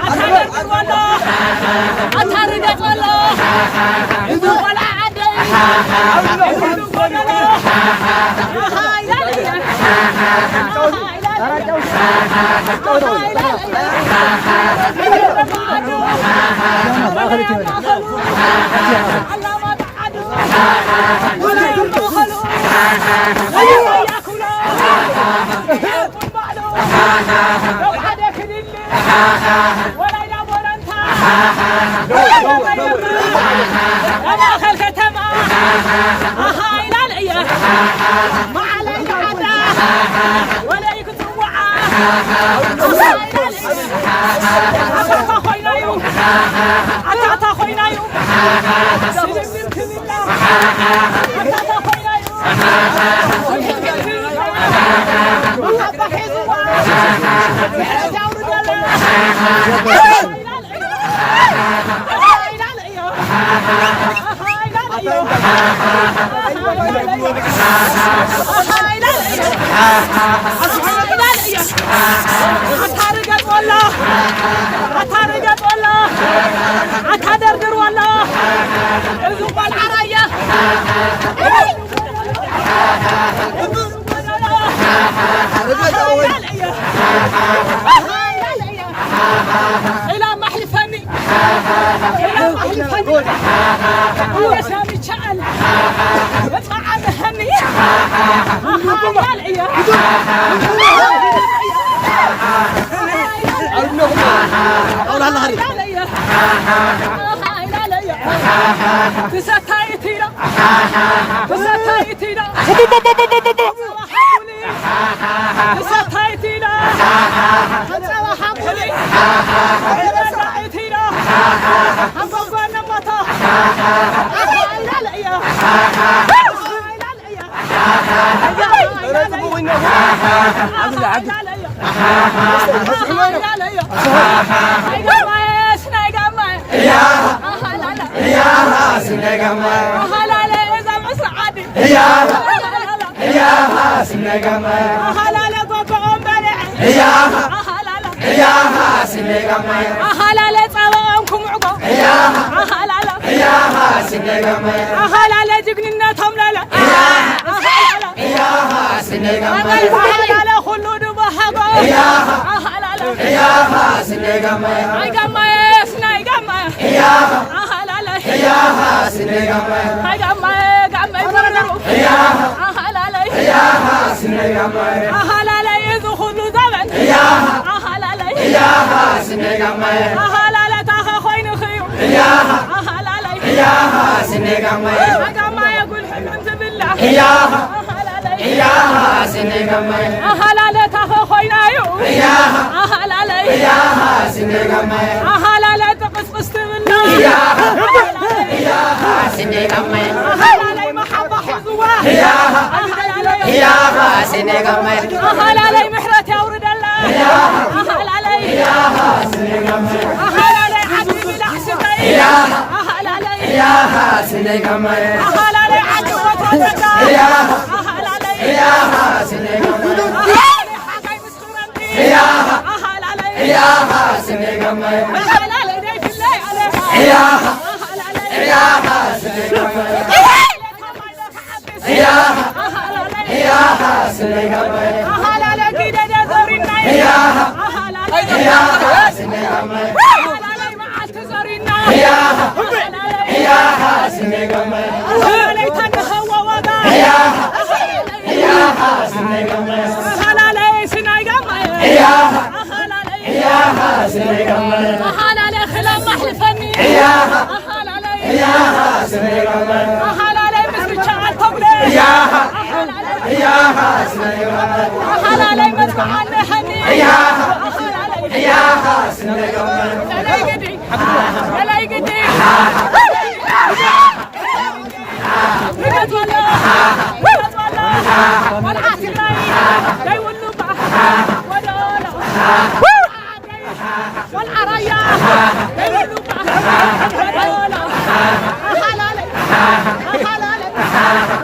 ኣታ ደርድር ወሎ፣ ኣታ ርገጽ ወሎ፣ እዚ ቆልዓ ዓደይ፣ እዚ ጎደሎ፣ ኣሃ ኢላ እያ፣ ኣሃ ኢላ እያ፣ ኣሃ ኢላ እያ፣ ኣላማጣ ዓዱ፣ ወላ ይበኸሉ፣ ወላ ያኩሎ፣ ወላይላ ቦረንታ፣ ወላይላ መደማ፣ ማእኸል ከተማ፣ ኣሃ ኢላል እየ፣ መዓላይ ዓዳ፣ ወለይ ክትውዓ፣ ኣሃ ኢላል እየ፣ ኣታታ ኮይናዩ፣ ኣታታ ኮይናዩ፣ ስልምልም ክብላ፣ ኣታታ ኮይናዩ፣ ኣታ ደርድር ወላ፣ ኣታ ደርድር ወላ፣ እዚ ቆልዓ ራያ። ኢላ ማሕልፈኒ፣ ኢላ ማሕልፈኒ። ኣነ ሰሚቻል፣ ብጣዕሚ ሃኒ። ኣሃ፣ ኢላ እያ። ኣውላ፣ ኣውላ፣ ኣውላ፣ ኣውላ፣ ኣውላ፣ ተሰታይት ኢላ፣ ተሰታይት ኢላ። ተሰታይት ኢላ። ተሰታይት ኢላ። ተሰታይት ኢላ። ሓጎጓ ነባታ። ኢላ ለእያ። ኢላ ለእያ። ኣሃላለ ጸባኦም ክምዕጎ። ኣሃላለ። ኣሃላለ ጅግንነቶም ለለ። ኣሃላለ። ኣሃላለ ኩሉ ድበሃጎ። ኣሃላለ። ኣይ ጋማየ፣ ስናይ ጋማየ። ኣሃላለ። ኣይ ጋማየ፣ ጋማይ በረሩ። ኣሃላለ። ኣሃላለ እዚ ኩሉ ዘበን። ኣሃላለ። ኣሃላለ ታኸ ኮይንኽዩ። ኣሃላለ። ኣይ ጋማየ ጉልሕ ምን ትብላ። ኣሃላለ። ኣሃላለ ታኸ ኮይናዩ። ኣሃላለ። ኣሃላለ ጥቕስቕስ ትብላ። ኣሃላለይ መሓባ ሒዝዋ። ኣሃላለይ። ኣሃላለይ ምሕረት ያውርደላ። ኣሃላለይ። ኣሃላለይ ዓዲ ብላሕ ስተይ። ኣሃላለይ። ኣሃላለይ ዓዲ ወተወተጋ። ኣሃላለይ። ኣሃላለይ ሓጋይ ምስ ክረምቲ። ኣሃላለይ። ኣሃላለይ ደይ ፍላይ ኣለ። ኣሃላለይ። ኣሃላለይ ኪደደ ዘሪናይ። ኣሃላለይ። ኣሃላለይ መዓልቲ ዘሪና። ኣሃላለይ ተንኸዎ ዋጋ። ኣሃላለይ ስናይ ጋማ። ኣሃላለይ። ኣሃላለይ ክላም ኣሕልፈኒ። ኣሃላለይ። ኣሃላለይ ምስ ብቻ ኣልተጉለ። ኣሃላለይ። ኣሃላለይ መጥቃዓኒ ሐኒ። ኣሃላለይ። ለላይ ግዲ። ለላይ ግዲ። ርገት ወሎ።